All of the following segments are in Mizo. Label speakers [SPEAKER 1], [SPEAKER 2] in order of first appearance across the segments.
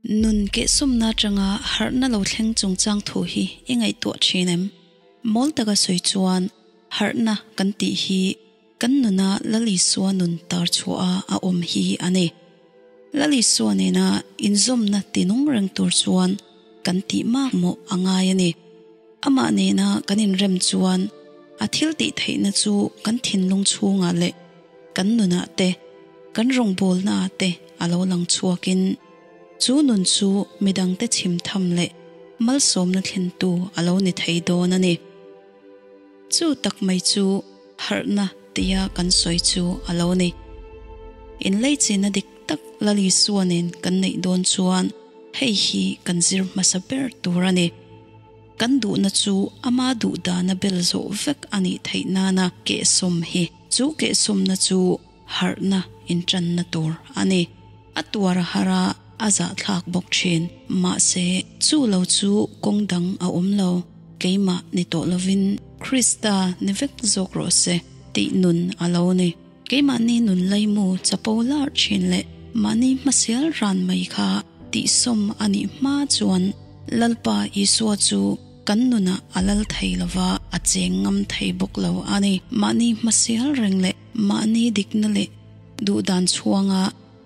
[SPEAKER 1] Nun kehsawmna atanga harhna lo thleng chungchang thu hi i ngaihtuah thin em? Mawl taka sawi chuan harhna kan tih hi kan nuna Lal Isua nun tar chhuaha a awm hi a ni. Lal Isua nena inzawmna tinung reng tur chuan kan tih makmawh a ngai a ni. Amah nena kan inrem chuan a thil tih theihna chu kan thinlung chhungah leh kan nunah te, kan rawngbawlnaah te a lo lang chhuakin chu nun chu midangte chhim tham leh malsawmna thlentu a lo ni thei dawn a ni. Chu tak mai chu harhna tia kan sawi chu a lo ni. Inleichina dik tak Lal Isua nen kan neih dawn chuan hei hi kan zir hmasa ber tur a ni. Kan duhna chu ama duh dana bel zawh vek a nih theih nana kehsawm hi. Chu kehsawmna chu harhna inṭanna tur a ni. A tuar a har a, a zahthlak bawk ṭhin. Mahse, chu lo chu kawng dang a awm lo. Keimah ni tawh lovin Krista ni vek zawk rawh se tih nun a lo ni. Keimahni nun laimu chapo lar ṭhin leh mahni hmasial ran mai kha tihsawm a nih hma chuan Lalpa Isua chu kan nunah a lal thei lova, a cheng ngam thei bawk lo a ni. Mahni hmasial reng leh mahni dikna leh duhdan chhuanga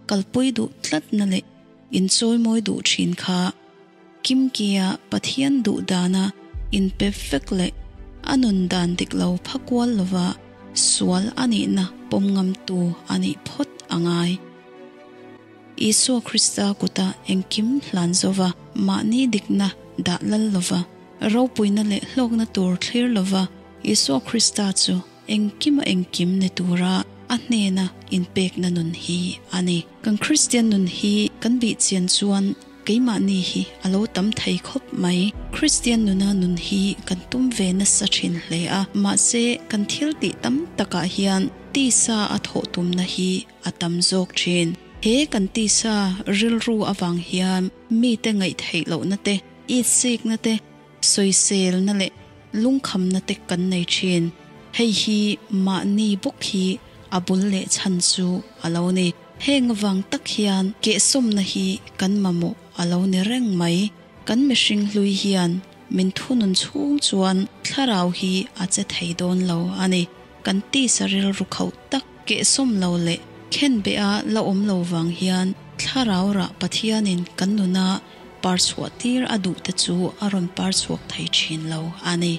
[SPEAKER 1] kalpui duh tlatna leh inchawimawi duh thin kha Kimkia Pathian duhdana inpe vek leh a nun dan dik lo pha kual lova sual a nihna pawm ngamtu a nih phawt a ngai. Isua Krista kuta engkim hlan zova, mahni dikna dah lal lova, ropuina leh hlawkna tur thlir lova Isua Krista chu engkima engkim ni tura a hnena inpekna nun hi a ni. Kan Kristian nun hi kan bihchian chuan keimahni hi a lo tam thei khawp mai. Kristian nuna nun hi kan tum ve nasa thin hle a, mahse kan thil tih tam takah hian tisa a thawh tumna hi a tam zawk thin. He kan tisa rilru avang hian mite ngaihtheih lohna te, itsikna te, sawiselna leh lungkhamna te kan nei thin. Hei hi mahni bawk hi a bul leh chhan chu a lo ni. Heng avang tak hian kehsawmna hi kan mamawh a lo ni reng mai. Kan mihring hlui hian min thunun chhung chuan thlarau hi a che thei dawn lo a ni. Kan tisa rilru khauh tak kehsawm lo leh khenbeh a la awm lo vang hian thlarau rah Pathianin kan nuna par chhuah tir a duh te chu a rawn par chhuak thei thin lo a ni.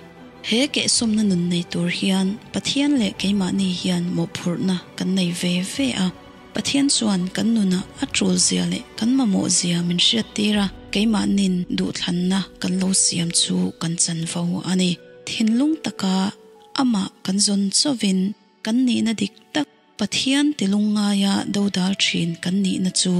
[SPEAKER 1] He kehsawmna nun nei tur hian Pathian leh keimahni hian mawhphurhna kan nei ve ve a. Pathian chuan kan nunah a tul zia leh kan mamawh zia min hriat tir a, keimahnin duhthlanna kan lo siam chu kan chanvo a ni. Thinlung taka amah kan zawn chauhin kan nihna dik tak Pathian tilung ngaia dodal thin kan nihna chu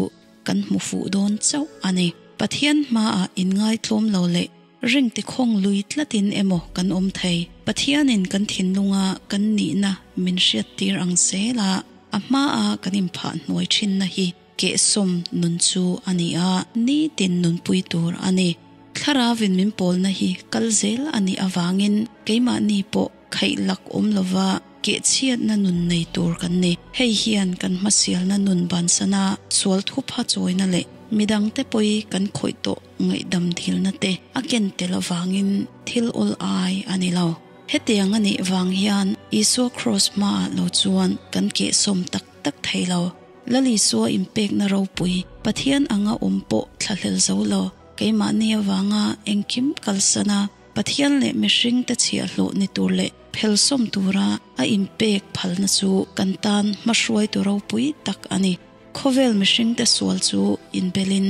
[SPEAKER 1] kan hmu fuh dawn chauh a ni. Pathian hmaah inngaitlawm lo leh ring tikhawng lui tlatin emaw kan awm thei. Pathianin kan thinlunga kan nihna min hriattir ang zela a hmaa kan inphah hnuai thinna hi kehsawm nun chu a ni a, nitin nunpui tur a ni. Thlarauin min pawlna hi kal zel a nih avangin keimahni pawh Khaihlak awm lova kehchhiatna nun nei tur kan ni. Hei hian kan hmasialna nun bansana sual thupha chawina leh midangte pawi kan khawih tawh ngaihdam dilna te a ken tel avangin thil awl ai a ni lo. Hetiang a nih vang hian Isua Kraws hmaah lo chuan kan kehsawm tak tak thei lo. Lal Isua inpekna ropui Pathian anga awm pawh thlahlel zo lo. Keimahni avanga engkim kalsana Pathian leh mihringte chhiahhlawh ni tur leh phelsawm tura a inpek phalna chu kan tan hmahruaitu ropui tak a ni. Khawvel mihringte sual chu inbelin,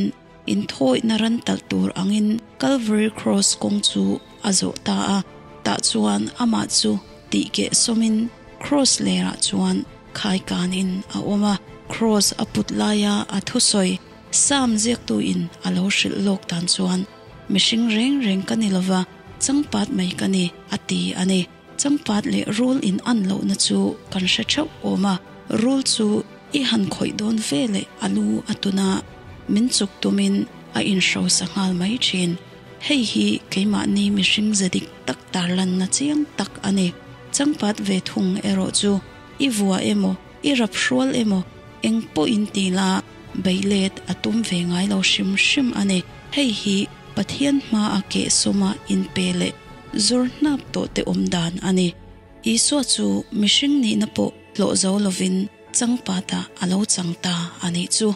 [SPEAKER 1] inthawihna ran talh tur angin Calvary Cross kawng chu a zawh ta a. Tah chuan amah chu tihkeh sawmin Cross lerah chuan khaikanin a awm a. Cross a put laia a thusawi Psalm ziaktuin a lo hrilh lawk dan chuan, Mihring reng reng ka ni lova, changpat mai ka ni, a ti a ni. Changpat leh rul in an lohna chu kan hre theuh awm a, rul chu i han khawih dawn ve leh a lu a tun a, min chuk tumin a inhrosa nghal mai thin. Hei hi keimahni mihring ze dik tak tarlanna chiang tak a ni. Changpat ve thung erawh chu i vua emaw, i rap hrual emaw, eng pawh in ti la, beih let a tum ve ngai lo hrim hrim a ni. Hei hi Pathian hmaa kehsawma inpe leh zawr hnap tawh te awm dan a ni. Isua chu mihring nihna pawh hlawh zo lovin changpatah a lo chang ta a nih chu.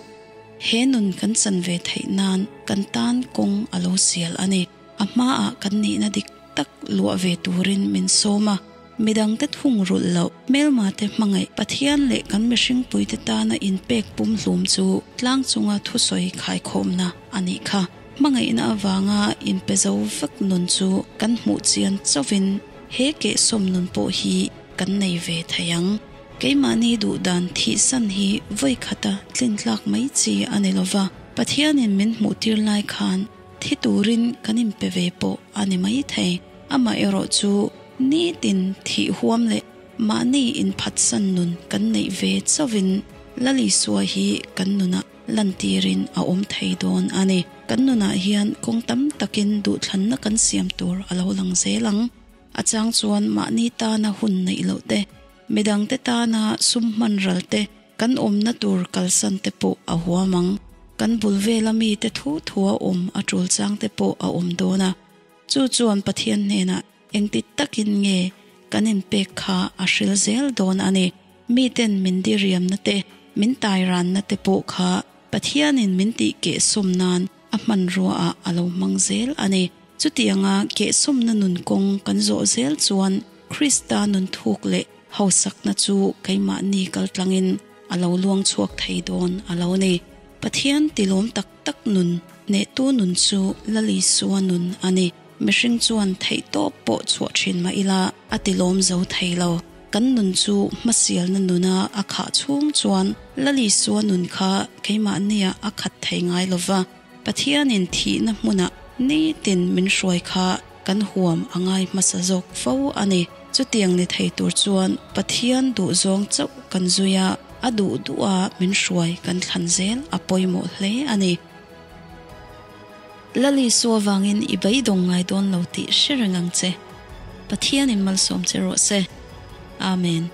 [SPEAKER 1] He nun kan chan ve theih nan kan tan kawng a lo sial a ni. A hmaah kan nihna dik tak luah ve turin min sawm a, midangte thung rulh loh, hmelmate hmangaih Pathian leh kan mihringpuite tana inpek pumhlum chu tlang chunga thusawi khaikhawmna a nih kha. Hmangaihna avanga inpe zo vek nun chu kan hmuh chian chauhin he kehsawm nun pawh hi kan nei ve thei ang. Keimahni duhdan thihsan hi vawi khata tlintlak mai chi a ni lova, Pathianin min hmuhtir lai khan Thi turin kan inpe ve pawh a ni mai thei. Amaherawh chu nitin thih huam leh mahni inphatsan nun kan neih ve chauhin Lal Isua hi kan nunah lantirin a awm thei dawn a ni. Kan nunah hian kawng tam takin duhthlanna kan siam tur a lo lang zel ang. A chang chuan mahni tana hun neih loh te, Midangte tana sum hman ral te, kan awmna tur kalsan te pawh a huam ang. Kan bul vela mite thu thua awm a tul chang te pawh a awm dawn a. Chu chuan Pathian hnenah engti takin nge kan inpek kha a hril zel dawn a ni. Miten min diriamna te, min tairanna te pawh kha Pathianin min tih kehsawm nan a hmanrua ah a lo hmang zel a ni. Chutianga kehsawmna nun kawng kan zawh zel chuan Krista nun thuk leh hausakna chu keimahni kaltlangin a lo luang chhuak thei dawn a lo ni. Pathian tilawm tak tak nun, hnehtu nun chu Lal Isua nun a ni. Mihring chuan theihtawp pawh chhuah thin mah ila a tilawm zo thei lo. Kan nun chu hmasialna nuna a khah chhung chuan Lal Isua nun kha keimahnia a khat thei ngai lo va, Pathianin thihna hmunah nitin min hruai kha kan huam a ngai hmasa zawk fo a ni. Chutiang ni thei tur chuan Pathian duhzawng chauh kan zui a, a duh duha min hruai kan thlan zel a pawimawh hle a ni. Lal Isua vangin i beidawng ngai dawn lo tih hre reng ang che. Pathianin malsawm che rawh se. Amen.